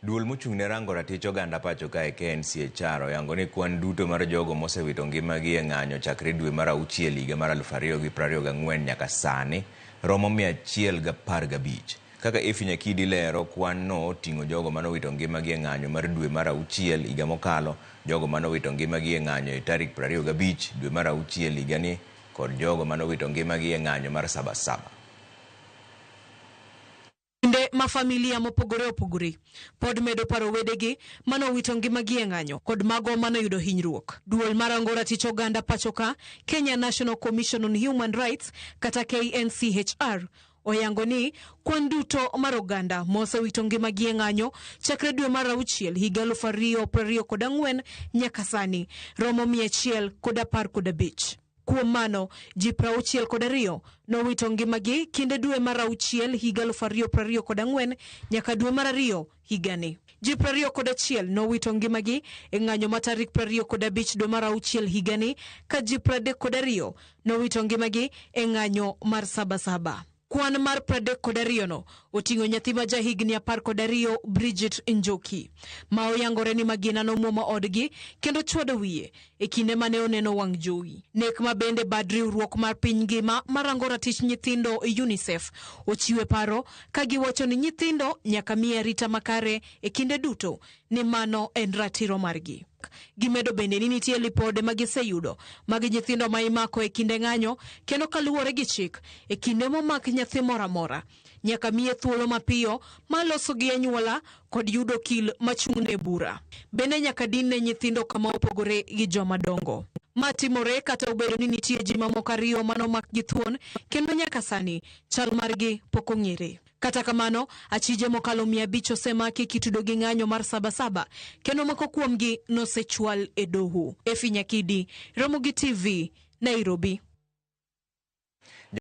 Duol mochung' ne rango ratich oganda pacho kae KNCHR oyango ni kwan duto mar jogo mosewito ngimagi e ng'anyo chakre dwe mar auchiel higa mar 2024 nyaka sani romo 115. Kaka Effie Nyakidi lero, kwan no oting'o jogo manowito ngimagi e ng'anyo mar dwe mar auchiel higa mokalo, jogo manowito ngimagi e ng'anyo e tarik 25 dwe mar auchiel higani kod jogo manowito ngimagi e ng'anyo mar Saba Saba. Kinde ma familia mopogore opogore pod medo paro wedegi manowito ngimagi e ng'anyo kod mago manoyudo hinyruok. Duol marango ratich oganda pachoka, Kenya National Commission on Human Rights kata KNCHR oyango ni kwan duto mar oganda mosewito ngimagi e ng'anyo chakre dwe mar auchiel higa 2024 nyaka sani romo 115. Kuom mano, ji 62 nowito ngimagi kinde dwe mar auchiel higa 2024 nyaka dwe mar ariyo higani. Ji 21 nowito ngimagi e ng'anyo ma tarik 25 dwe mar auchiel higani ka ji 32 nowito ngimagi e ng'anyo mar Sabasaba. Kwan mar 32 no oting'o nyathi ma jahigni 12 Bridget Njoki ma oyangore ni magina nomwomo odgi kendo chwado wiye e kinde mane oneno wang' jowi. Nek ma bende bad riwruok mar piny ngima marango ratich nyithindo UNICEF ochiwe paro ka giwacho ni nyithindo nyaka miye arita makare e kinde duto ni mano en ratiro margi. Gimedo bende ni nitie lipode ma giseyudo mag nyithindo ma imako e kinde ng'anyo kendo kaluwore gi chik e kinde momak nyathi moro amora nyaka miye thuolo mapiyo mar loso gi anyuola kod yudo okil machung'ne e bura. Bende nyaka din ne nyithindo kama opogore gi joma dongo. Ma timore kata obedo ni nitie ji mamoko ariyo manomak gi thuon kendo nyaka sani chal margi pok ong'ere. Kata kamano, achije mokalo 500 osemaki kitudo gi ng'anyo mar Sabasaba kendo moko kuomgi nosechwal e doho. Effie Nyakidi, Ramogi TV, Nairobi.